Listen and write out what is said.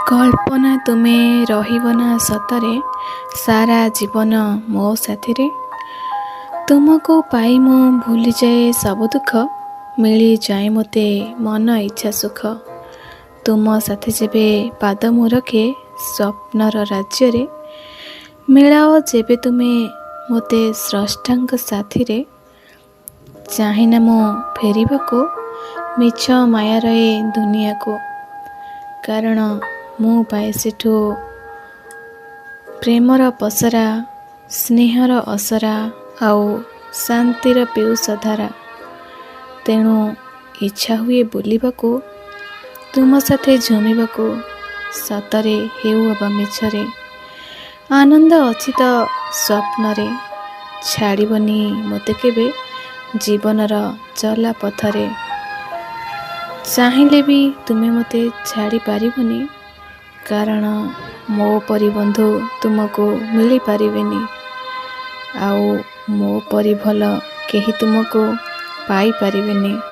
କଳ୍ପନା, ତୁମେ ରହିବ ନା ସତରେ ସାରା ଜୀବନ ମୋ ସାଥିରେ? ତୁମକୁ ପାଇ ମୁଁ ଭୁଲିଯାଏ ସବୁ ଦୁଃଖ, ମିଳିଯାଏ ମୋତେ ମନ ଇଚ୍ଛା ସୁଖ। ତୁମ ସାଥେ ଯେବେ ପାଦ ମୁଁ ରଖେ ସ୍ୱପ୍ନର ରାଜ୍ୟରେ, ମିଳାଅ ଯେବେ ତୁମେ ମୋତେ ସ୍ରଷ୍ଟାଙ୍କ ସାଥିରେ, ଚାହେଁନା ମୁଁ ଫେରିବାକୁ ମିଛ ମାୟାର ଏ ଦୁନିଆକୁ। କାରଣ ମୁଁ ପାଏ ସେଠୁ ପ୍ରେମର ପସରା, ସ୍ନେହର ଅସରା ଆଉ ଶାନ୍ତିର ପୀୟୁଷ ଧାରା। ତେଣୁ ଇଚ୍ଛା ହୁଏ ବୁଲିବାକୁ, ତୁମ ସାଥେ ଝୁମିବାକୁ, ସତରେ ହେଉ ଅବା ମିଛରେ। ଆନନ୍ଦ ଅଛି ତ ସ୍ୱପ୍ନରେ। ଛାଡ଼ିବନି ମୋତେ କେବେ ଜୀବନର ଚଲା ପଥରେ। ଚାହିଁଲେ ବି ତୁମେ ମୋତେ ଛାଡ଼ି ପାରିବନି, କାରଣ ମୋ ପରି ବନ୍ଧୁ ତୁମକୁ ମିଳିପାରିବେନି, ଆଉ ମୋ ପରି ଭଲ କେହି ତୁମକୁ ପାଇପାରିବେନି।